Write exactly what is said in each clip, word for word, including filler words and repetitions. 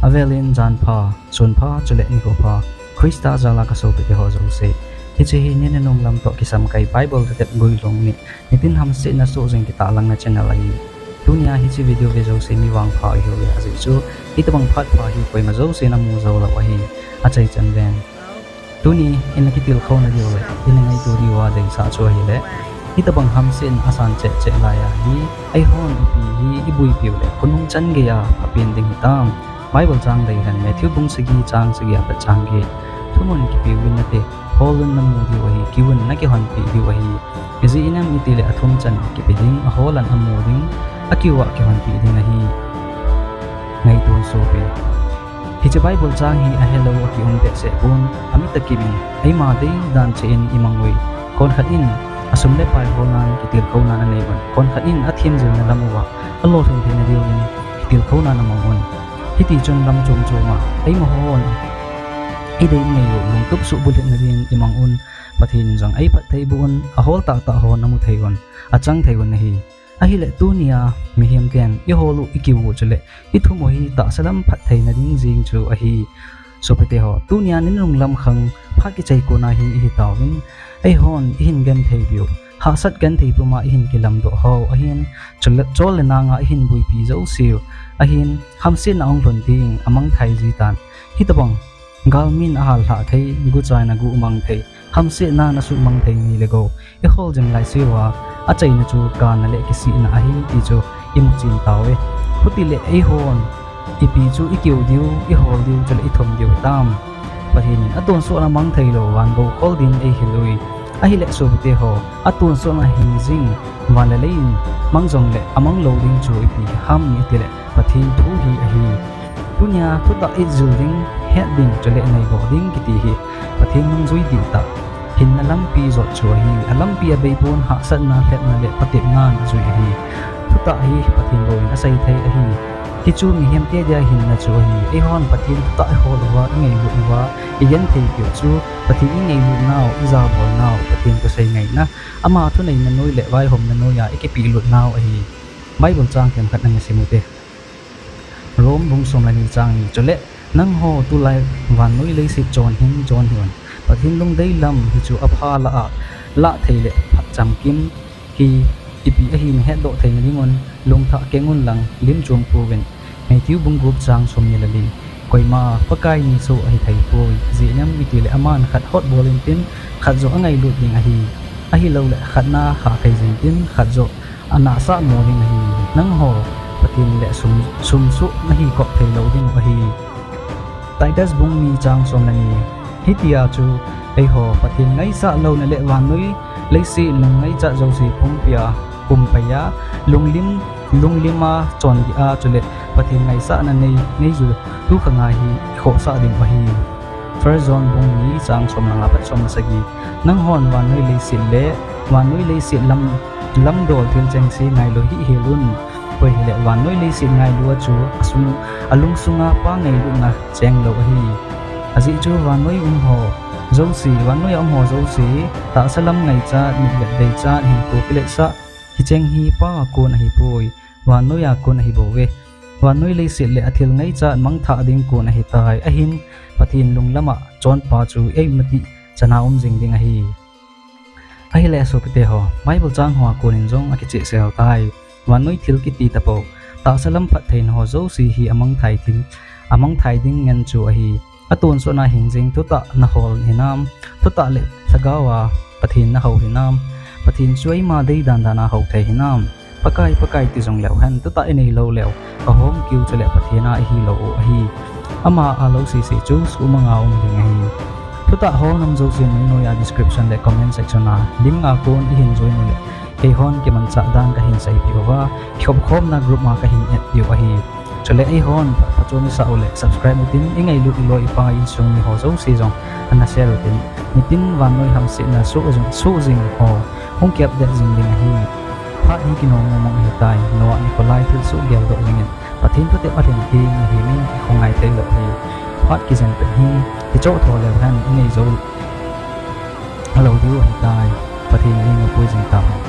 Avelin jan pha, sun pha, chule nikho pha, Christa jal a ka sopite ho jouse. Hiche hi ni nunung lam toh kisam kai Bible tetep guilhung ni, nitin hamsetna soh jing kitahlang na channel ahi. Tunia hiche video ve jouse mi vangpha ihiuve, ajeh chu hitobang phat pha hi koima jousen amu jou lou ahi. Achaichan ven. Tuni in a kitilkhouna diu le in a ngaito diu a deisah chu ahile, hitobang hamsetna asan cheh cheh lai a hi, eihon ipi hi iboipiu le khonung chan gei a phapen ding hitam. Bible chang dei hen, Matthew bung sagi chang sagi a pat chang get. Thumun kipeuvin nate, holun namu diu ahi, kiuvun nakihonpeh diu ahi. Ijeh inem itile athum chan kipe ding, ahol an amu ding, akiu a kihonpeh ding ahi. Ngaito un sopi. Hiche Bible chang hi ahelou akium behseh pon, ami takim in, eima dei dan cheh in imang uvin. Konkhat in asum le pai honan kitilkhounan anei un. Konkhat in athemjilna lam uva alolhin theina diuvin kitilkhounan amang un. Hitichun lam chom chom a eimahon idei ingaiu lungtup suh bulhitna din imang un. Pathen in jong eiphattheiboh un, ahol tahtah ho namu thei un, achang thei un ahi. Ahile tunia mihem ten ihol u, ikiu u chule ithum u hi tahsa lam phattheina ding jeng chu ahi. Sopite ho, tunia ni nunung lam khang phat kichai kon a hin ihi tauvin, eihon ihin genthei diu, hahsat genthei puma ihin kilamdoh hou ahin, chule chol le nang a ihin boipi jouseu ahin, hamsetna ahung lhun ding amangthai jitan. Hitobang galmin ahallhah thei, guchaina gu umang thei, hamsetna nasuhmang thei ni le gou ihol jing laiseuva, achaina chu kana le kisihna ahi ti chu imuchen tauve. Chutile eihon ipi chu ikiu diu, ihol diu chule ithum diu hitam. Pathen in atonsot a mangthai lou van gou khol din eihil uvin. Ahile sopite ho, atonsot a hing jing van le lei in mang jongle amang lou ding chu ipi ham itile Pathen thu hi ahi. Tunia thutah ijil ding, het ding chule neidoh ding kiti hi Pathen nungjui dihtah hinna lampi jot chu ahi. Alampi abeipon, hahsatna, lhepna le patepnan ajui ahi. Thutah hi Pathen bou in asei thei ahi. Hichu mihemte dia hinna chu ahi. Eihon Pathen thutah ihol uva, ingailut uva, igenthei peh u chu Pathen ingailut nau, ijabolnau, Pathen thusei ngaina, ama thuneina noi le vaihomna noi a ikipehlut nau ahi. Bible chang themkhat ana sim ute. Rome bung som le ni chang ni, chule nangho tulai vannoi leiset chonhing chon hih un. Pathen lungdei lam hichu apha lah a, lah thei le phat chamkim hi ipi ahi nahetdoh theina dingun lungthah keng unlang lim chom pouvin. Matthew bung gup chang som ni le li. Koima Pakai ni soh ahi thei poi. Ijeh inem itile aman khat hotbol intin, khat joh angailut ding ahi. Ahilouleh khat na hahkai jing tin, khat joh anahsah mo ding ahi. Nangho Pathen le sum, sumsuh nahi kop thei lou diu ahi. Titus bung ni chang som le ni. Hitia chu eiho Pathen ngaisah louna le vannoi leiset lung ngaichat jouse pumpia pumpaiya, lunglim, lunglima chondih a chule Pathen ngaisahna nei, neiju tukhang a hi ikhohsah diu ahi. First John bung ni chang som le nga pat som le sagi. Nanghon vannoi leiset le vannoi leiset lam, lamdol thil chengse ngailu hih hel un. Koi hile vannoi leiset ngailu a chu asung, alung sunga Pa ngailutna cheng lou ahi. Ajeh chu vannoi umho jouse, vannoi a umho jouse, tahsa lam ngaichat, mitvet deichat, hinkho kiletsah, hicheng hi Pa a kon ahipoi, vannoi a kon ahibouve. Vannoi leiset le athil ngaichat mangthah ding kon ahitai, ahin Pathen lunglam a chonpa chu eimatih chana um jing ding ahi. Ahile sopite ho, Bible chang ho a konin jong akichehsel tai. Vannoi thil kiti tapou, tahsa lam phattheina ho jouse hi amangthai ding, amangthai ding ngen chu ahi. Atonsot na hing jing thutah nahol hinam, thutah le lhagao a Pathen nahou hinam, Pathen chu eima deidan dan a hou thei hinam. Pakai, Pakai ti jong leu hen, thutah inei lou leu, ahom kiu chule Pathen a ihi lou u ahi. Ama a lou sese chu sumang a um ding ahi. Thutah hol nam jouse nungnoi a description le comment section a link a kon ihin join u le, keihon kimanchah dan kahin seipeh uva, kikhopkhomna group a kahin add diu ahi. Chule eihon pha, phachom isah u le subscribe utin, ingailut iloi ipai insung mi ho jouse jong ana share utin, nitin vannoi hamsetna soh jing, soh jing ho hung kiapdet jing ding ahi. Phat hi kinom mong mong ahitai, Noah nikho lai thilsoh geldoh jingin Pathen thutep alhin teng mihem in kikhongai theilou ahi. Phat kijen pet hi kichoh tho leu hen inei jou lou diu ahitai. Pathen in eipui jing tahen.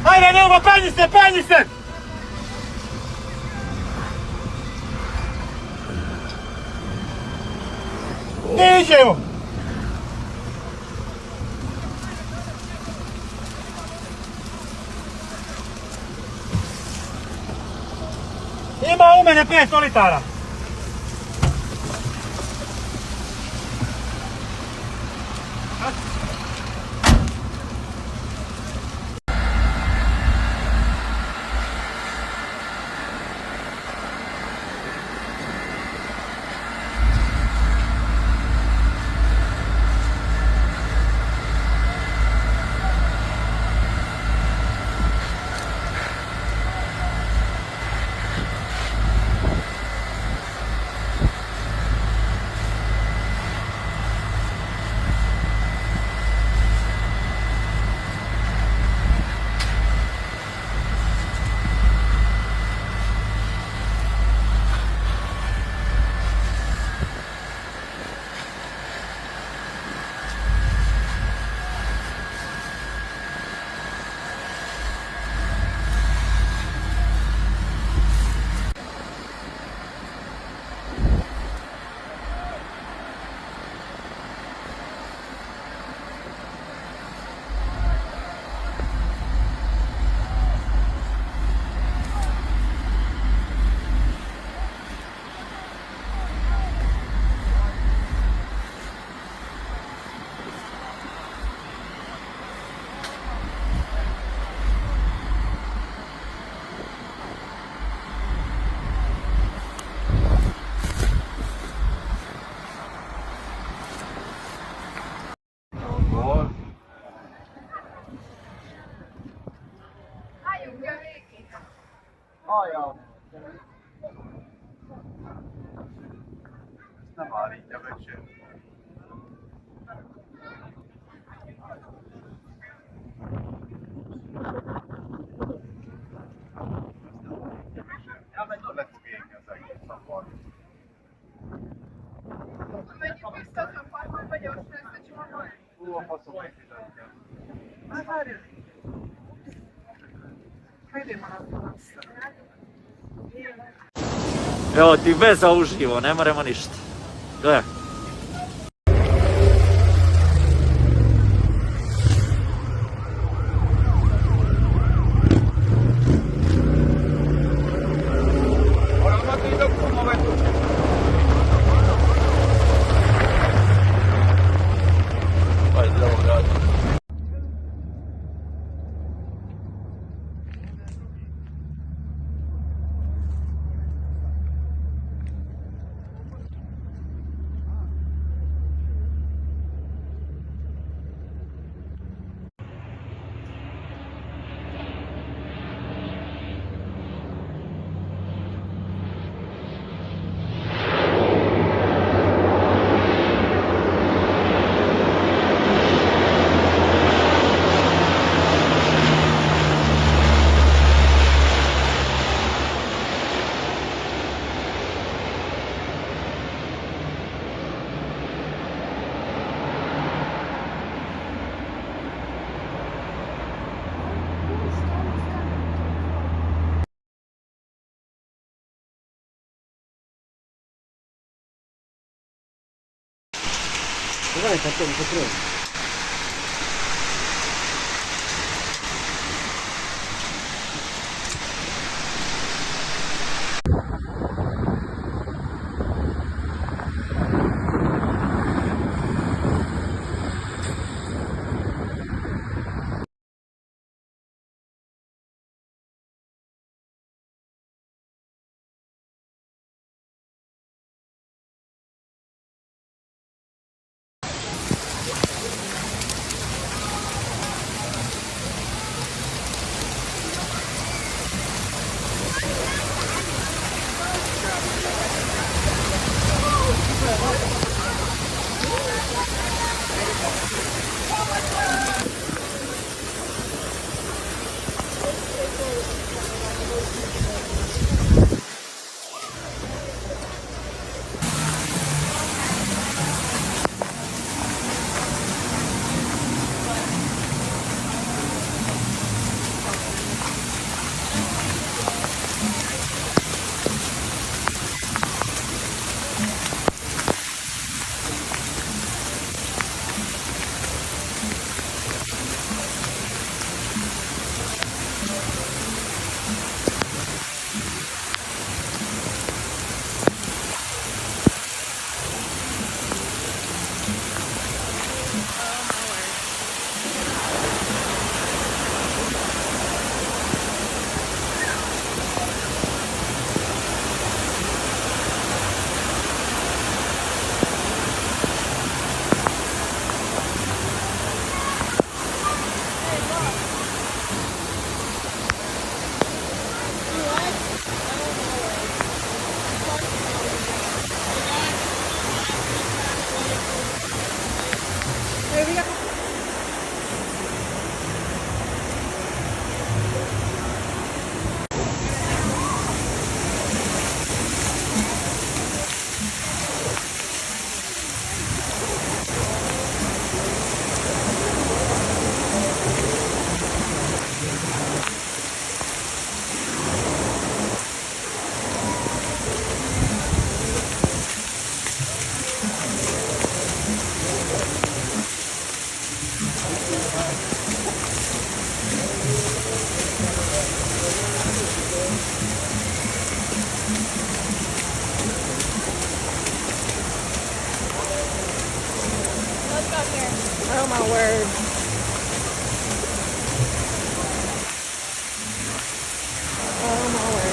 Haydi, Numa, penjitsin, penjitsin! Penjitsin! Ima umene pe solitara. Evo ti veza uživo, ne moramo ništa. Gle. Vai, tá bom, tá pronto. Oh my word. Oh my word.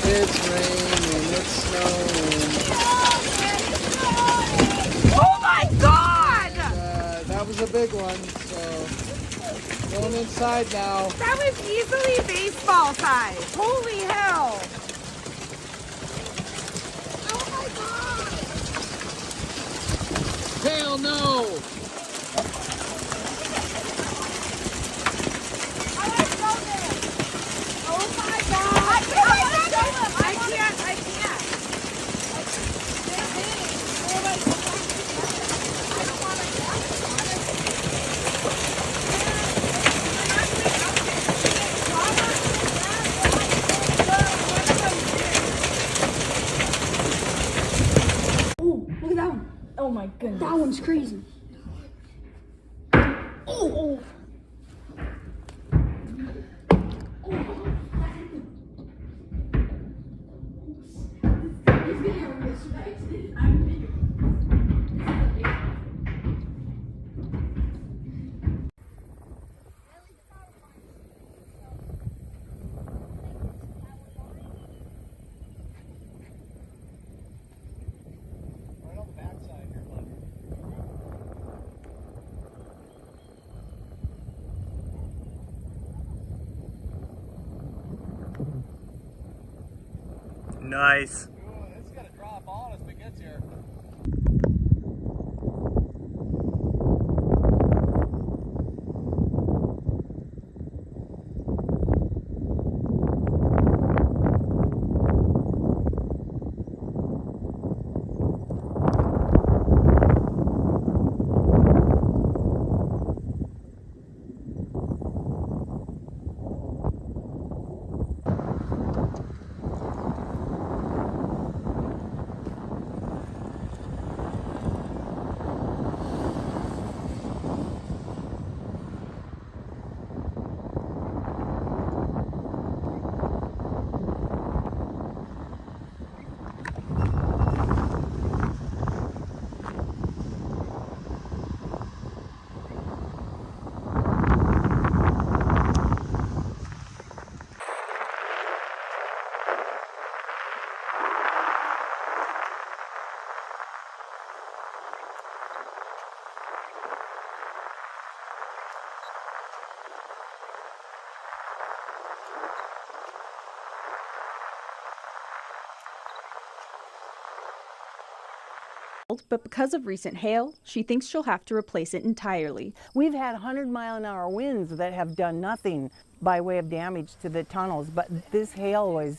It's raining, it's snowing. My God! Uh, that was a big one, so going inside now. That was easily baseball size. Holy hell! Oh my God! Hell no! Oh, look at that one. Oh my goodness. That one's crazy. Oh. Nice. It's gonna drop on us if it gets here. But because of recent hail, she thinks she'll have to replace it entirely. We've had hundred mile an hour winds that have done nothing by way of damage to the tunnels, but this hail was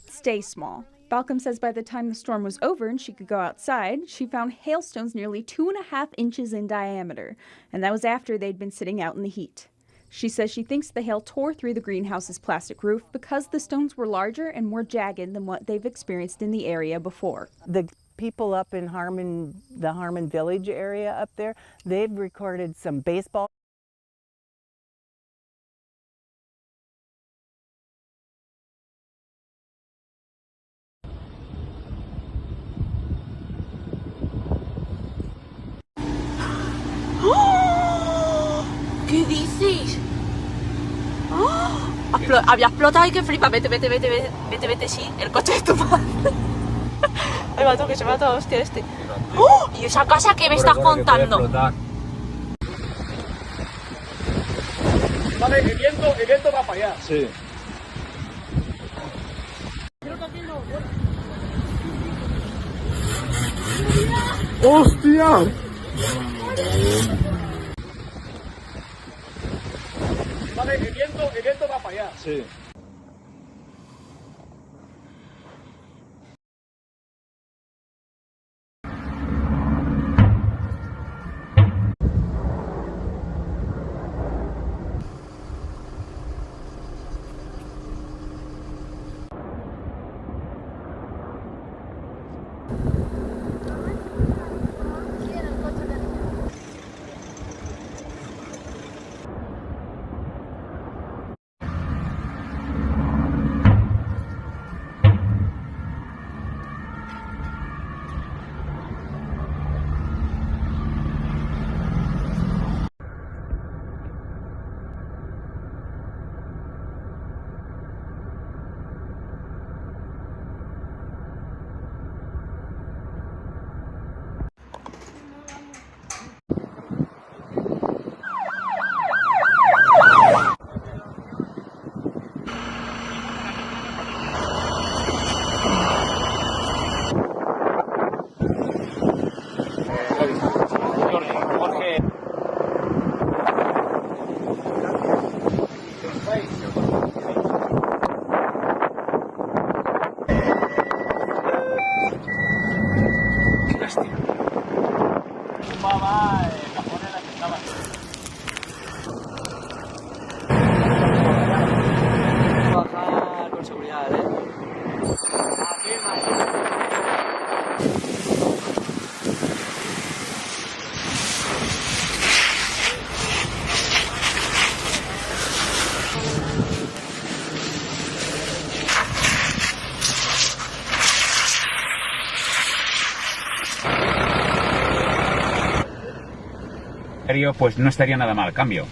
Stay small. Balcom says by the time the storm was over and she could go outside, she found hailstones nearly two and a half inches in diameter, and that was after they'd been sitting out in the heat. She says she thinks the hail tore through the greenhouse's plastic roof because the stones were larger and more jagged than what they've experienced in the area before. The people up in Harmon, the Harmon Village area up there, they've recorded some baseball. ¿Qué dices? ¡Ah! Ha explo-, había explotado y que flipa. Vete, vete, vete, vete, vete, vete, sí, el coche de tu padre. Ahí va, tú, que se va toda hostia este. ¡Oh! ¿Y esa casa que me estás contando? Vale, el viento, el viento va para allá. Sí. ¡Hostia! Vale, el viento, el viento va para allá. Sí. Yo, pues no estaría nada mal, cambio.